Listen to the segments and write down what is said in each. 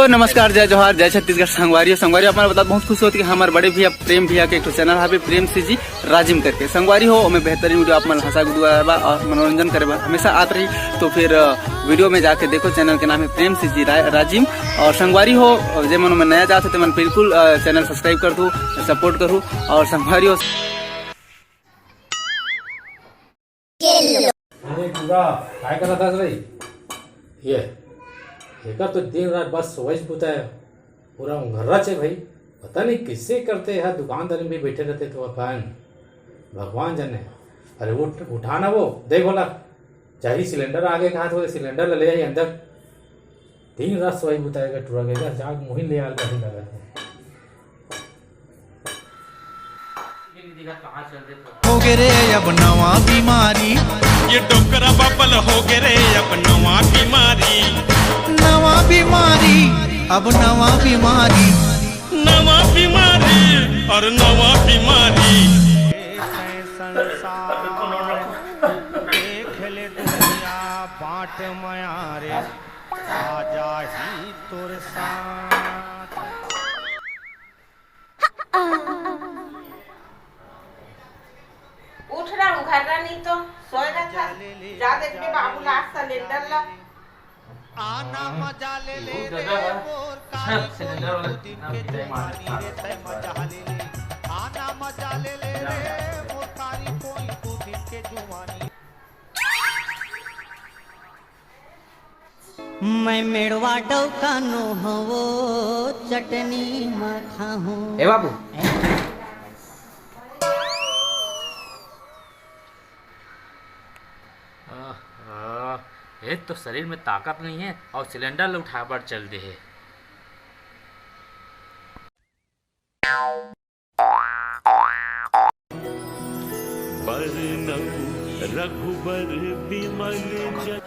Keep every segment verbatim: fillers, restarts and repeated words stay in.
नमस्कार, जय जोहार, जय छत्तीसगढ़। संगवारी हो, संगवारी हो, आप मन ल बता बहुत खुशी होथे कि हमर बड़े भैया प्रेम भैया के एक ठो चैनल हवे, प्रेम सी जी राजिम करके। संगवारी हो, ओमे बेहतरीन वीडियो आप मन ल हंसा गुदुआ बर और मनोरंजन करे बर हमेशा आत रही। तो फिर, अ, वीडियो में जाके देखो, चैनल के नाम है प्रेम सी जी रा-, राजिम। और संगवारी हो, जे मन में नया जात हो, ते मन बिल्कुल, अ, चैनल सब्सक्राइब कर दो, सपोर्ट करो। और संगवारी हो, अरे टूरा, काय करत हस रे? ये, एकर तो दिन रात बस सोइच बुता है, पूरा उंघर्रा छे भाई। पता नहीं किसे करते है, दुकानदारी में भी बैठे रहते तो अपन भगवान जाने। अरे उठ, उठा ना वो, देख बोला, चाहे सिलेंडर आगे कहा तो सिलेंडर ले ले आई अंदर। दिन रात सोई बुता है टूरा के, जा, जाग मुहिन ले आल कहीं लगा। हो गे रे अब नवा बीमारी, ये डोकरा बाबल हो गे रे अब नवा बीमारी। नवा बीमारी, अब नवा बीमारी। नवा बीमारी और नवा बीमारी। देख ले दुनिया बाट मया रे, आ जाही तोर साथ। उठ रहा हूँ, घर रहा नहीं तो सोए रहा था। जा देखबे बाबू ला सिलेंडर ला। आना मजा ले ले रे मोर कारी कोई दू दिन के जुवानी रे, तय मजा ले ले। आना मजा ले ले रे मोर कारी कोई दू दिन के जुवानी। मैं मेड़वा डौका नो हवो चटनी म खाहूं। ए बाबू। आहा, एक तो शरीर में ताकत नहीं है और सिलेंडर ल उठाए बर चल दे है। बरनऊ रघुबर बिमल जन।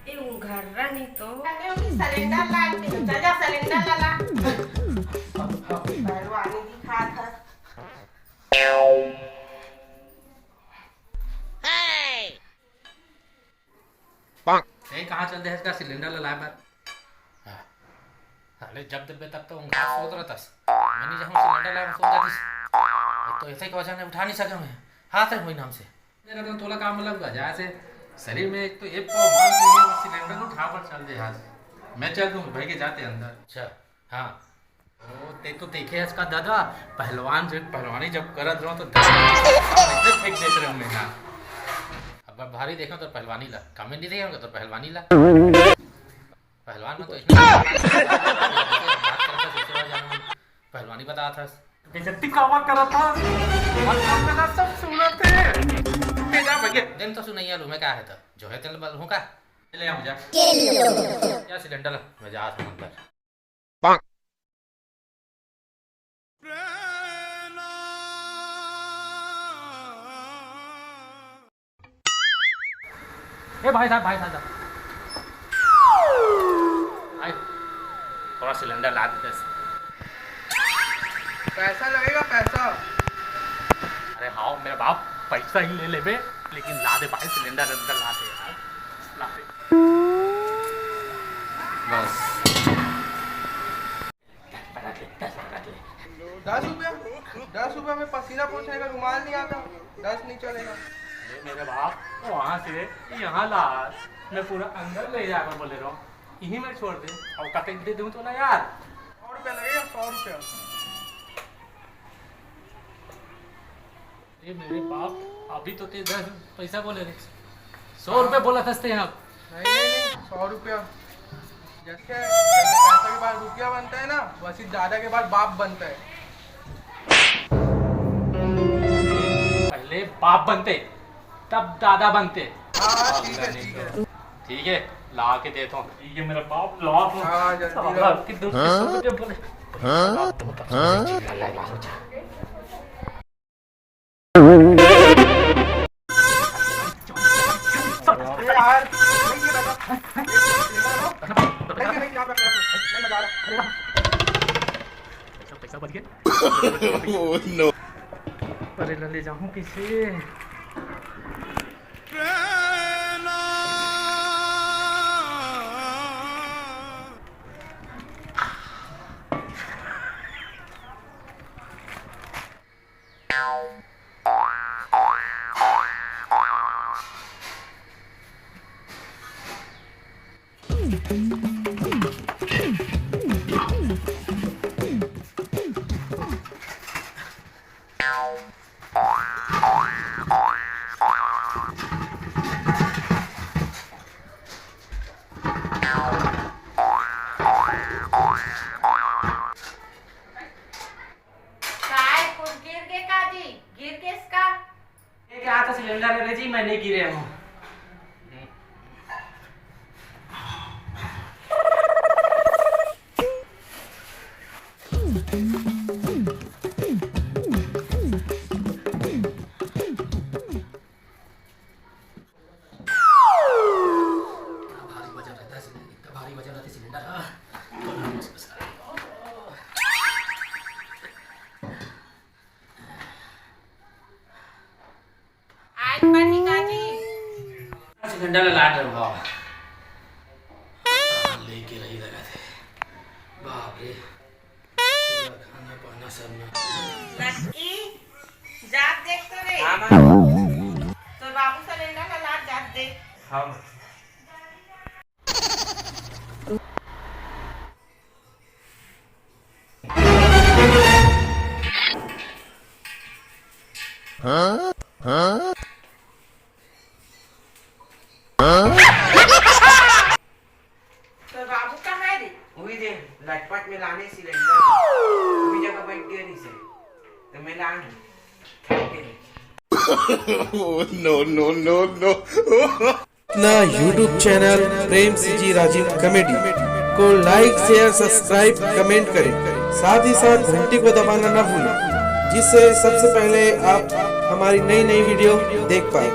ए, उघर्रा नहीं तो। अरे, ओके, सिलेंडर ला, जा, जा, सिलेंडर ला, ला। पहलवानी दिखात हस। ए, कहाँ चल दे हस का सिलेंडर ला लाए बर? हाँ। अरे, जब देबे तब तो उंघार सोत रहतस। मैं नहीं जाऊँ सिलेंडर लाए बर, सोत जातिस। एक तो ऐसे ही वजन है, उठा नहीं सके मैं। हाथ है वही नाम से। देखा तो तोला काम लग जाए से शरीर में एक तो एक पाव मांस नहीं है, बस सिलेंडर को उठा पर चल दे आज। मैं चल दूँ भाई के जाते अंदर। अच्छा, हाँ। ओ, ते तो देखे इसका दादा, पहलवान जो पहलवानी जब करत रहो तो दादा ऐसे फेंक देते रहो मैं, हाँ। अब भारी देखा तो पहलवानी ला, कमेंट नहीं देखेगा तो पहलवानी ला। पहलवान में तो इसमें बात करता, दूसरे बार जाना, पहलवानी बता था। बेइज्जती काबर करत हस? और हम ना सब सुनत हे। ते जा भैया। दिन तो सुनैया लू, मैं क्या है तो? जो है तेल बल हूँ का? ले आ जा। क्या सिलेंडर? मैं जा अंदर। ए भाई साहब, भाई साहब, भाई, थोड़ा सिलेंडर ला देते। पैसा लगेगा, पैसा। अरे हाँ मेरे बाप, पैसा ही ले लेबे, लेकिन ला दे भाई, सिलेंडर अंदर ला दे यार, ला दे। बस। दस रुपया, दस रुपया में पसीना पोछने का रुमाल नहीं आता, दस नहीं चलेगा। अरे मेरे बाप, वहाँ से यहाँ ला, मैं पूरा अंदर ले जाकर बोले रहा हूँ, यहीं मैं छोड़ दे और कतई दे दूँ तो ना यार। सौ रुपया लगेगा, सौ रुपया। ए मेरे बाप, अभी तो ते दस पैसा बोले रे, सौ रुपये बोला था आप। नहीं, नहीं, नहीं, सौ रुपया। जैसे, जैसे पैसा के बाद रुपया बनता है ना, वैसे दादा के बाद बाप बनता है। पहले बाप बनते, तब दादा बनते। हाँ, हाँ, ठीक है, ठीक है। ठीक है, ला के देता हूँ। ठीक है मेरा बाप, ला। हाँ, जल्दी ला। कि दो सौ रुपये बोले। हाँ? यार, Oh no! अरे ला ले जाहूँ कइसे? काय कुछ गिर गे का जी? गिर गेस का? ये क्या आता सिलेंडर है जी, मैं नहीं गिरे हूँ। भारी वजन रहता है सिलेंडर, इतना भारी वजन रहता है सिलेंडर, हाँ। आज पर ही काजी। सिलेंडर ला लाट रहा हूँ। लेके रही लगा थे। बाप रे। पूरा खाना पाना सब ना। लक्की, जात देख तो रे। हाँ, माँ। तोर बाबू सिलेंडर ला लाट जात देख। हाँ, माँ। तोर बाबू कहाँ है रे? वही दे, लटपट में लाने सिलेंडर। वही जगह बैठ गए नहीं से। तो मैं लान थक गए। Oh no, no, no, no! अपना YouTube चैनल प्रेम सीजी राजीव कॉमेडी को लाइक, शेयर, सब्सक्राइब, कमेंट करें। साथ ही साथ घंटी को दबाना ना भूलें, जिससे सबसे पहले आप हमारी नई नई वीडियो देख पाए।